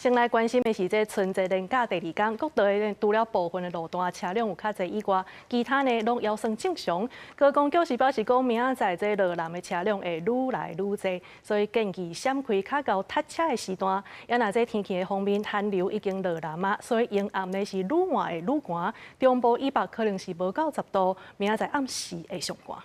先來關心的是，這春節連假第二工，國道的除了部分的路段車輛有較濟以外，其他呢攏猶算正常。高公局是表示講，明仔載這落南的車輛會愈來愈濟，所以建議閃開較𠢕塞車的時段。啊若這天氣的方面，寒流已經落南啊，所以陰暗呢是愈晚會愈寒，中部以北可能是無到10度，明仔載暗時會上寒。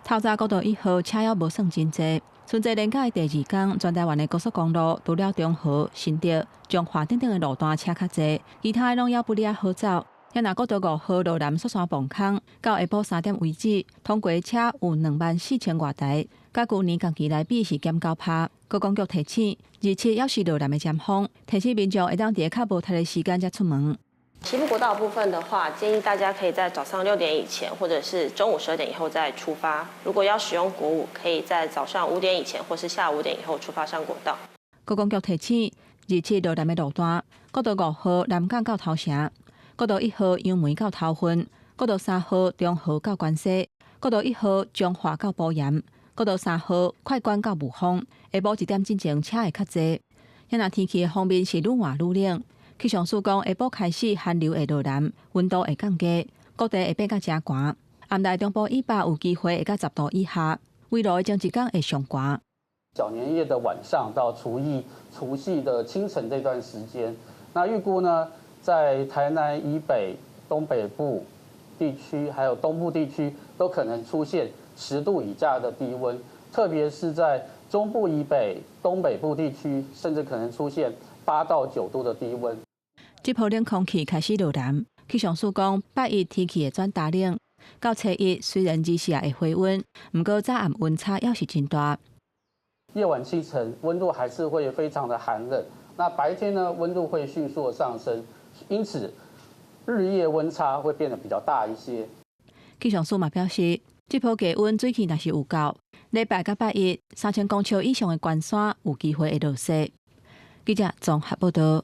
透早國道一號車猶無算真濟。春節連假的第二工，全台灣的高速公路除了中和、新竹、彰化等等的路段車較濟，其他的攏猶不離好走。啊若國道5號羅南雪山磅空，到下晡3點為止，通過車有24,000外台，佮舊年同期來比是減9%。高公局提醒，27猶是落南的尖峰，提醒民眾會當佇較無塞的時間才出門。西部國道部分的話，建議大家可以在早上6點以前，或者是中午12點以後再出發。如果要使用國五，可以在早上5點以前，或是下午5點以後出發上國道。高公局提醒，27落南的路段，國道5號南港到頭城，國道1號楊梅到頭份，國道3號中和到關西，國道1號彰化到埔鹽，國道3號快關到霧峰，下晡1點進前車會較濟。若天氣的方面是愈換愈冷。氣象署講，下晡開始寒流會落南，溫度會降低，各地會變甲誠寒。暗內中部以北有機會會到10度以下，圍爐的前一工會上寒。小年夜的晚上到初一、除夕的清晨這段時間，那預估呢，在台南以北、東北部地區，還有東部地區，都可能出現10度以下的低溫，特別是在中部以北、東北部地區，甚至可能出現8到9度的低溫。這波冷空氣開始落南，氣象署講，拜一天氣會轉焦冷，到初一雖然24也會回溫，毋過早暗溫差猶是真大。夜晚清晨溫度還是會非常的寒冷，那白天呢溫度會迅速的上升，因此日夜溫差會變得比較大一些。氣象署嘛表示，這波低溫水氣若是有夠，禮拜佮拜一3000公尺以上的懸山有機會會落雪。記者綜合報道。